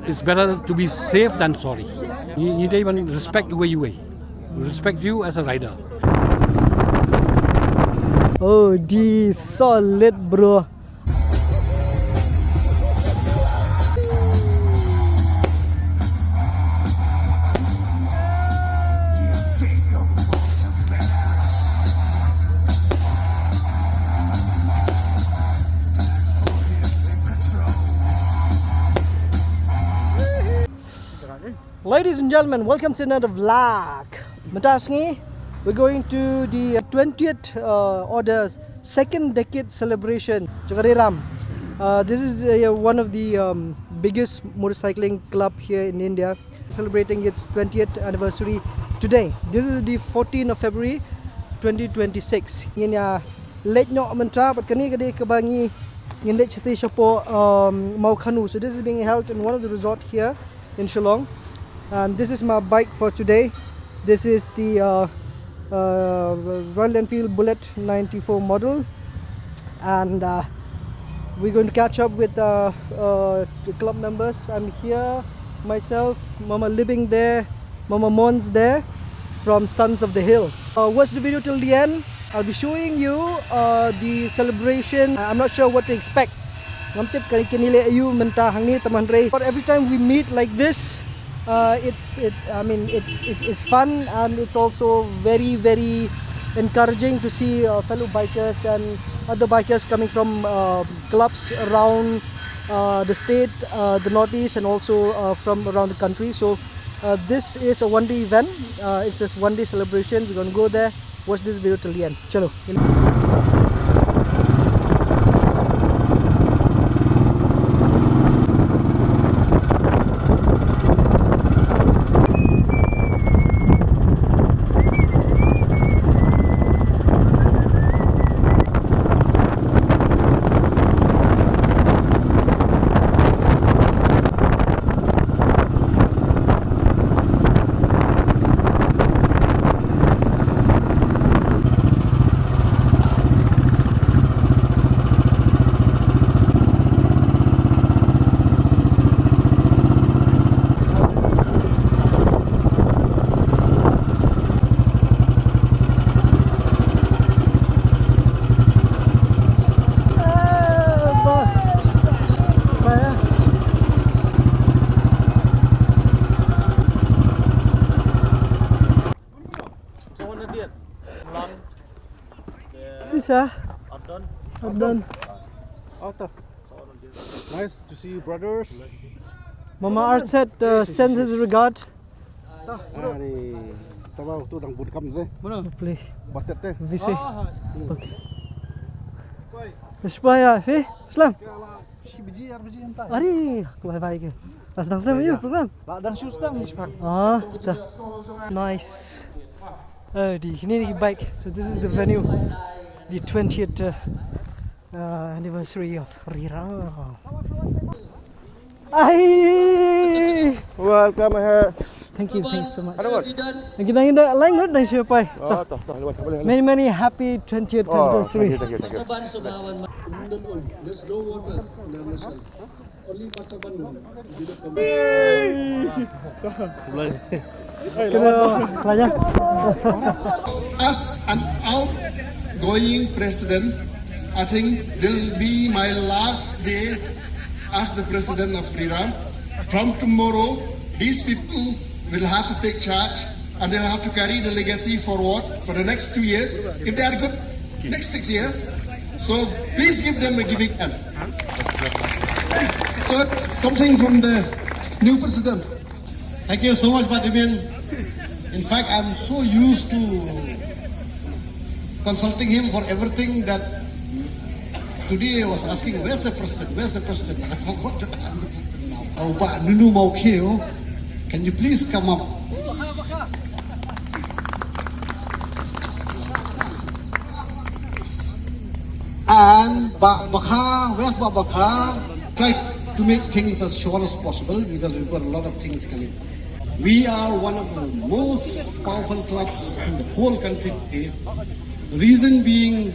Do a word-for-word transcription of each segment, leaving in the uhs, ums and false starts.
It's better to be safe than sorry. Ngi, ngi dei ban respect uwei uwei. Respect you as a rider. Oh, di solid, bro. Ladies and gentlemen, welcome to another vlog. Mynta sngi, we're going to the twentieth uh, or the second decade celebration jong ka Ri Ram. Uh, this is uh, one of the um, biggest motorcycling club here in India, celebrating its twentieth anniversary today. This is the fourteenth of February twenty twenty-six. Ngin ïa leit noh mynta, bad kane ka dei kaba ngi ngin leit shatei shapoh um, Mawkhanu. So this is being held in one of the resort here in Shillong. And this is my bike for today. This is the uh, uh, Royal Enfield Bullet ninety-four model. And uh, we're going to catch up with uh, uh, the club members. I'm here, myself, Mama Libing there, Mama Mons there, from Sons of the Hills. Uh, watch the video till the end. I'll be showing you uh, the celebration. I'm not sure what to expect. Ngam tip kane kine leh aïu mynta hangne, tangba hynrei, but every time we meet like this, uh, it's it. I mean, it, it it's fun, and it's also very, very encouraging to see uh, fellow bikers and other bikers coming from uh, clubs around uh, the state, uh, the northeast, and also uh, from around the country. So uh, this is a one-day event. Uh, it's just one-day celebration. We're gonna go there. Watch this video till the end. Chalo. Tisa. Abdon. Nice to see you, brothers. Mama Arset uh, sends his regard. Ani, tawa tu dang bud kam deh. Hopefully. Batet deh. Visi. Okay. Shibaya, fi? Slam. Shi biji, ar biji entah. Ari, aku bye bye ke. Dah sedang sedang you program. Ba dang shoot sedang ni, Pak. Ah, dah. Nice. Uh, di sini ni bike. So this is the venue. The twentieth uh, uh, anniversary of Ri Ram. Ai. Welcome here. Thank you, thank you so much. Ada buat? Lagi dah indah lain kot dah siapa? Oh, toh, toh, lewat, boleh, boleh. Many, many happy twentieth anniversary. Oh, thank you, thank you, thank you. There's no water in the ocean. Only Pasaban. Kena pelajah. As an outgoing president, I think this will be my last day as the president of Ri Ram. From tomorrow, these people will have to take charge and they'll have to carry the legacy forward for the next two years. If they are good, next six years. So please give them a giving hand. So it's something from the new president. Thank you so much, Pak Dibin. In fact, I'm so used to consulting him for everything that today I was asking, "Where's the president? Where's the president?" I forgot that I'm the president now. Au Bah Nunu Maokhe, can you please come up? And Bah Bakha, where's Bah Bakha? Try to make things as short as possible because we've got a lot of things coming. We are one of the most powerful clubs in the whole country today. The reason being,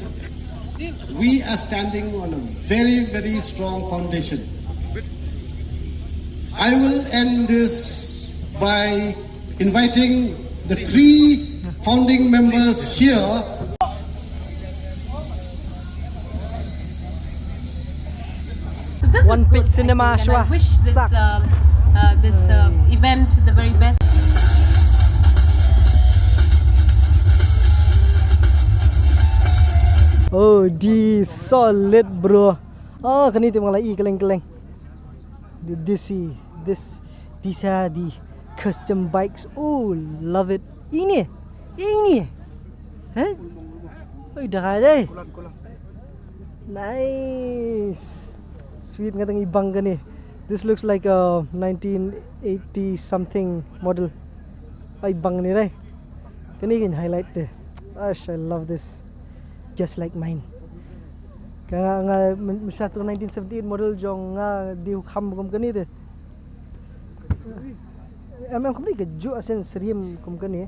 we are standing on a very, very strong foundation. I will end this by inviting the three founding members here. So this One is big good, cinema I think, and I wish this uh, uh, this uh, event the very best. Oh, di solid, bro. Oh, kani te malai keleng keleng. Di disi, this, these are the custom bikes. Oh, love it. Ini, ini. Heh? Oi, dah ada. Nice. Sweet, nga tang ibang kani. This looks like a nineteen eighty something model. Ai, bang ni, rai. Kani kan highlight te. Ash, I love this. Just like mine. Ka nga, nga men- masa tu nineteen seventy-eight model jong nga di kham kum kani te. Em em kumni ka ju asen serium kum kani.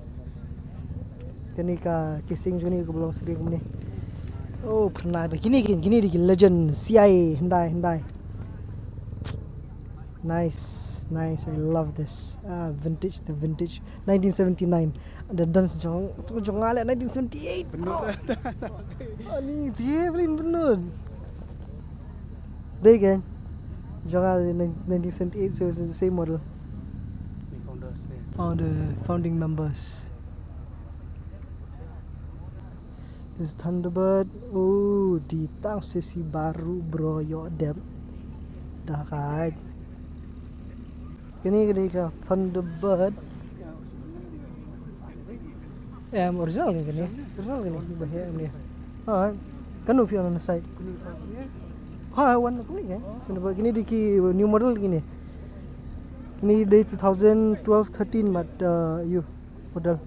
Kani ka casing jong kani ka belong serium kumni. Oh, pernah ba kini kini kini di legend C I A Hyundai Hyundai. Nice, nice. I love this. Ah, vintage, the vintage. nineteen seventy-nine. The dance jong jong ale nineteen seventy-eight. Ani dia paling benar. Dei kan? Jong ale nineteen seventy-eight, so it's the same model. Ni founders ni. Founder, founding members. This Thunderbird. Oh, di tang sesi baru, bro, yo dep. Dah kai. Kini kini ka Thunderbird. Em, original ni kini. Original kini, ni bahaya ni. Ha, kan upi on the side. Ha, one kini kan. Thunderbird kini di ki new model kini. Kini di two thousand twelve thirteen mat uh, you model.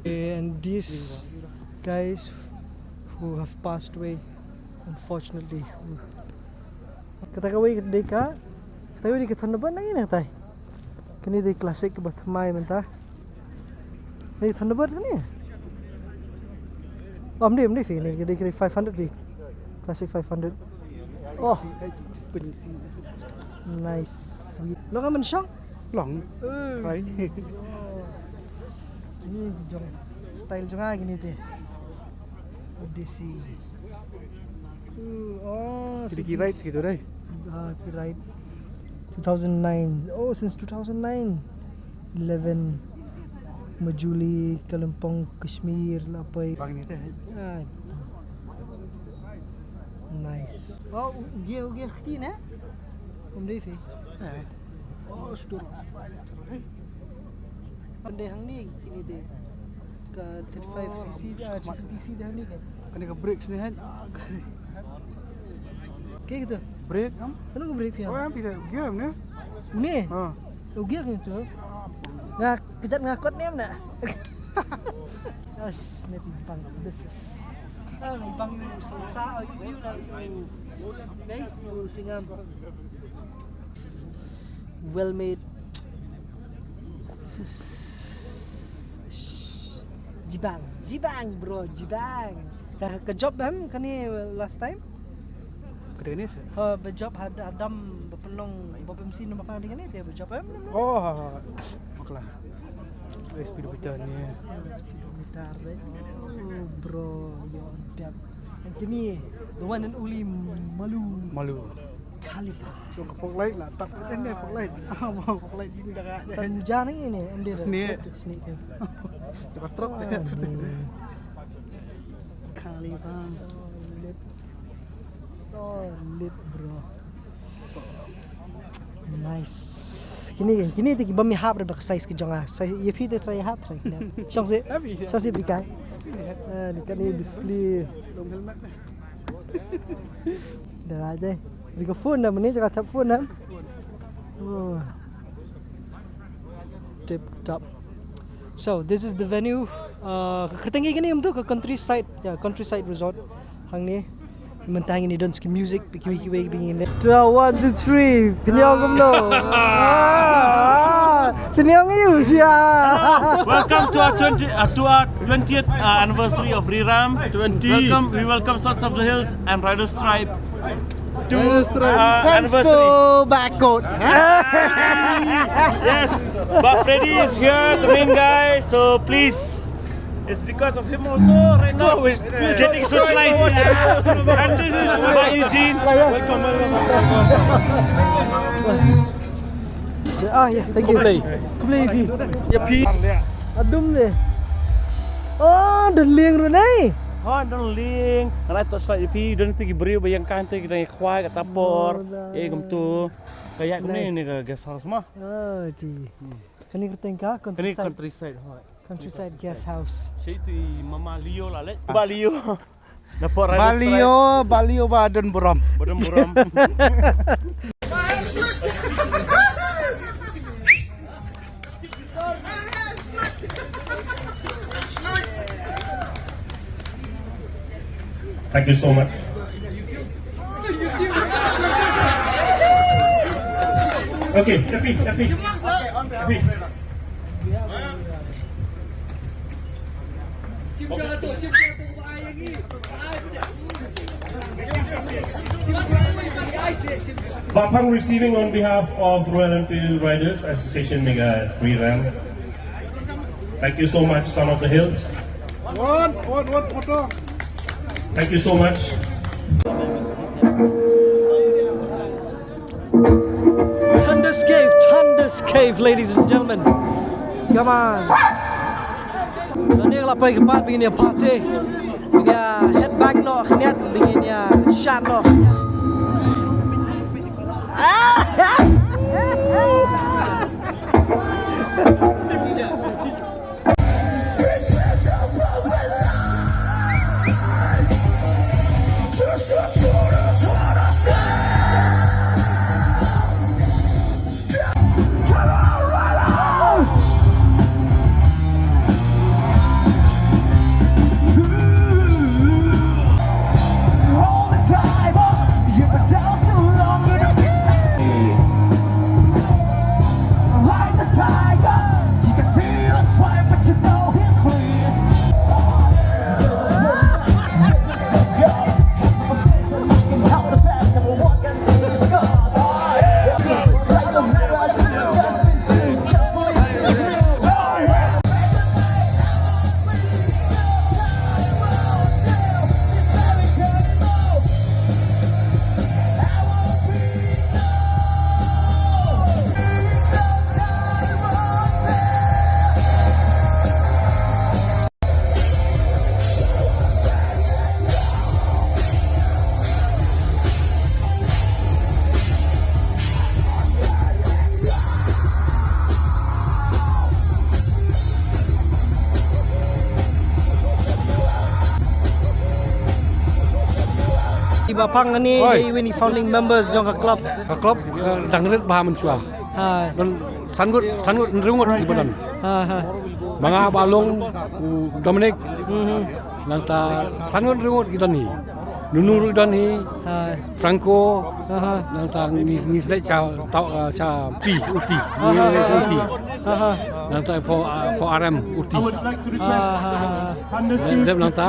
And these guys who have passed away, unfortunately. Kata kawei dei ka, kata kawei dei ka Thunderbird na ini kata. Kini dei classic ba thymmai mynta. Ni Thunderbird kini. Oh, mdi mdi fi ni dei kini five hundred fi. Classic five hundred. Oh. Nice, sweet. Lo ka mention? Long. Try. Ni jong style jong nga kini te. Odyssey. Oh, so Kini ki rides gitu deh. Ah, ki ride. two thousand nine. Oh, since two thousand nine. eleven Majuli, Kalimpong, Kashmir, Lapai. Bang ni deh. Ah. Nice. Oh, ugia ugia khti na? Kum dei fi. Oh, sudur. Pandai hang ni kini dei. Ka thirty-five cc, ah, three fifty cc dah ni kan. Kani ka brake sini kan. Kayak gitu. Brake am? Kenapa brake ya? Oh, yang pita gear ni. Ni. Ha. Ugia kan tu. Nga kejat nga kuat ni am nak. Yes, ni timpang. This is. Ah, timpang ni selesa, you, you dah you. Ni, you singam. Well made. This is jibang, jibang bro, jibang. Dah ke job bam kani last time? Kede ni sih. Ha, ba job had adam ba pynlong ba pynsi na bakang ding ni te ba job em. Oh, ha, ha. Makla. Speedometer ni. Speedometer, right? Oh, bro, yo dep. And kini the one and only Malu Malu. Khalifa. So ka fog light lah, tak tak ni fog light. Ah, mau fog light ni dah. Tan jani ni, em dia. Sneak. Sneak. Cepat trot. Khalifa. Solid. Solid, bro. Nice. Kini kini te ki bam hap da size ki jong nga. Size ye phi te try hap try. Shong si. Shong si bikai. Ah, ni kani display. Dah ada. Di ka phone dah mani cakap tap phone dah. Oh. Tip top. So this is the venue. Uh, ka kyrteng kini em tu ka Countryside, yeah, Countryside Resort. Hangne mynta ngin ïa don ki music, kiwei kiwei bini. Tra, one, two, three. Pynïaw kumno? Pynïaw ngi u sia. Welcome to our twenty uh, to our twentieth uh, anniversary of Riram. Twenty. Welcome, we welcome Sons of the Hills and Riders Tribe. to, uh, thanks anniversary. To Barcode. Yes, but Freddy is here, the main guy. So please, it's because of him also. Right now we're getting socialized. And this is Bah Eugene. Welcome, welcome. Ah, yeah, thank you. Khublei. Khublei phi. Ïa phi. Adum de. Oh, don lieng ruh nei. Oh, don lieng. Ngai torchlight ïa phi, don tu ki briew ba ïeng kan tu ki dang khwai ka tapor. Eh, kumtu. Ka ïa kumne ne ka guest house ma. Oh, ji. Kane ka teng ka countryside. Kane countryside. Countryside guest house. Shi tu i mama Leo la le. Ba Leo. Balio, balio ba don burom. Ba don burom. Thank you so much. Okay, Tafi, Tafi. Tafi. Bapang receiving on behalf of Royal Enfield Riders Association Meghalaya Ri Rem. Thank you so much, Son of the Hills. One, one, one photo. Thank you so much. Thunder's Cave, Thunder's Cave, ladies and gentlemen. Come on. Nane la pai ki pat bini party. Bini headbang noh khnet, bini shot noh. Iba pang ni dei iwei na ki founding members jong ka club. Ka club, eh, dang rit bha mynshuwa. Ha. Don san ngut, san ngut, hynriew ngut iba don. Ha, ha. Ma nga, Bah Long, u Dominic. Mhm. Nangta san ngut, hynriew ngut ki don hi. Nunu ruh don hi. Ha. Franco. Aha. Nangta ngi, ngi sdei cha, tau, eh, cha P, Uti. Ngi sdei cha Uti. Aha. Nangta for, eh, for R M, Uti. Aha. Dep, dep nangta.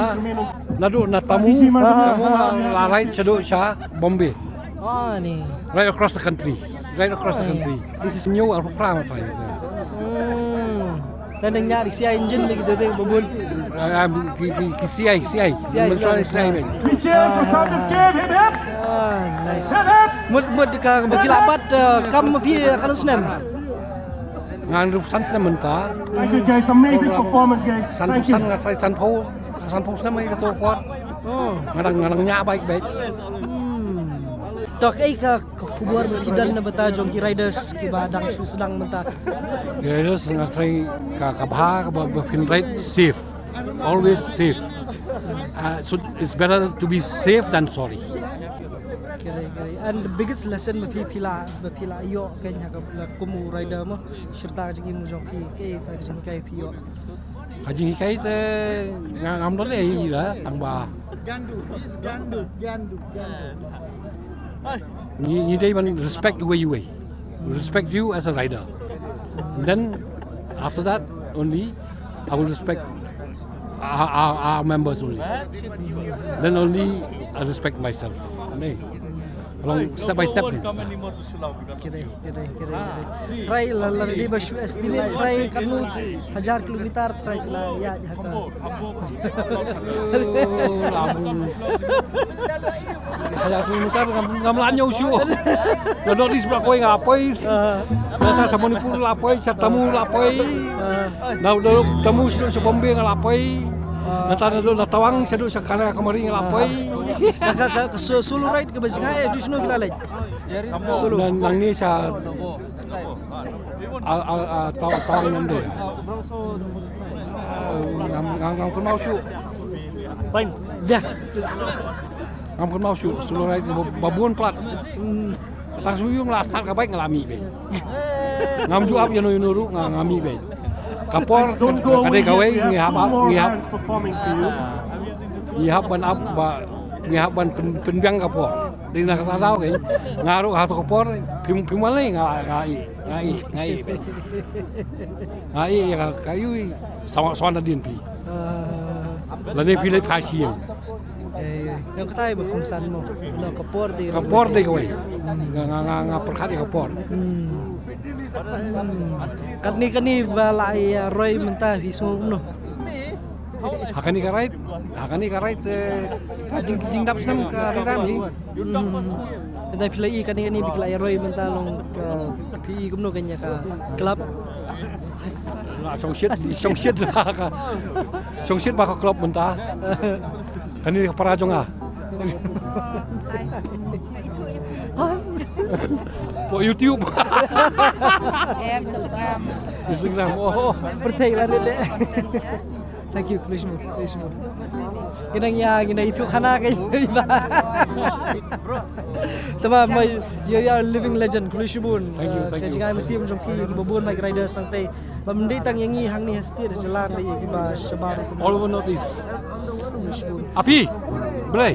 Naduh na Tamu, aha, Tamu la ride shaduh sha Bombay. Ah, ni. Right across the country. Right across the country. This is new, uh, program, I think. Hmm. Tang dang nyari C I engine lagi tu, tu, babun. Ah, ah, ki, ki, ki C I, C I. C I, C I, C I, man. Three cheers for Thunder's Cave, hip, hip. Ah, nice. Hip, hip. Mut, mut ka, ba ki la bat, uh, kam phi, uh, katno snem? Ngan ruh san snem mynta. Thank you, guys. Amazing performance, guys. Thank you. San, san, nga try san pau, san pau snem ai ka tu por. Oh. Nga dang, nga dang ñiah bike, bike. Hmm. To, kaei ka Ka khubor ba phi don na bynta jong ki riders kiba dang shu sdang mynta. Ki riders nga try ka, ka bha kaba, ba phin ride safe. Always safe. Uh, so it's better to be safe than sorry. Correct, correct. And the biggest lesson ba phi, phi la, ba phi la ïoh kane ha ka, la kum u rider mo, shirta ka jingim jong phi, kaei ka jinghikai phi ïoh? Ka jinghikai te nga ngam don ei ei da tang ba. Gandu, is gandu, gandu, gandu. Ngi, ngi dei ban respect uwei uwei. Respect you as a rider. And then after that only I will respect our, our, our members only. Then only I respect myself. Ne? Step by step ni. Kire, kire, kire, kire. Try la, la, di ba shu estimate, try katno hajar kilometer, try la, ya, ya, ka. Hajar kilometer ngam, ngam lah ñiew shuh. Nga dok di sebelah kawei nga la poi. Nga sa Manipur la poi, sa Tamu la poi. Na dok Tamu sa dok sa Bombay nga la poi. Na ta na dok na Tawang sa dok sa Kanyakumari nga la poi. Ka, ka, ka, ka so-, solo ride ka ba jngai, eh, ju sno ki la leit. Solo. Nang, nang ni sa al, al, al, taw, taw nang de. Ngam, ngam, ngam kynmaw shuh. Fine. Ya. Ngam kynmaw shuh, solo ride ba, ba bun plat. Tang shu ïoh nga la start ka bike nga la mih beit. Ngam ju ap ïano ïano ruh nga, nga mih beit. Ka por ka dei kawei ngi hap, ngi hap. Ngi hap ban ap ba, ngi hap ban pyn, pynbiang ka por. Dei na kata daw keiñ nga ruh ha to ka por phim, phim wan lei nga, nga ïeh, nga ïeh, nga ïeh beit. Nga ïeh ïa ka, ka ïohi sa wan, sa wan hadien phi. Lane phi leit phai sha ïing. Eh, ïa kata ba kongsan mo. No, ka por dei, ka por dei kawei. Nga, nga, nga, nga pyrkhat ïa ka por. Hmm. Katne, katne ba la ïa roi mynta phi sngew kumno? Ha kane ka ride, ha kane ka ride, eh, ka jing, jingdap snem ka ride ram hi. Hmm. Mynta phi la i kane, kane ba ki la ïa roi mynta long ka, phi i kumno kane ka club? La shongshit, shongshit la ka. Shongshit ba ka club mynta. Kane ka para jong nga. Ko YouTube. Instagram. Oh. Pyrthei la rit de. Thank you, khublei shibun, khublei shibun. Ngi nang ïa, ngi nang ïathuh khana ka. Te ba, you, you are a living legend, khublei shibun. Thank you, thank you. Ka jingïaid mynsiem jong phi ïa kiba bun ba ki riders sangtai. Bym dei tang ïa ngi hangne ha state, ha jylla, ïa kiba shabar. All over Northeast. Khublei shibun. Happy. Blei.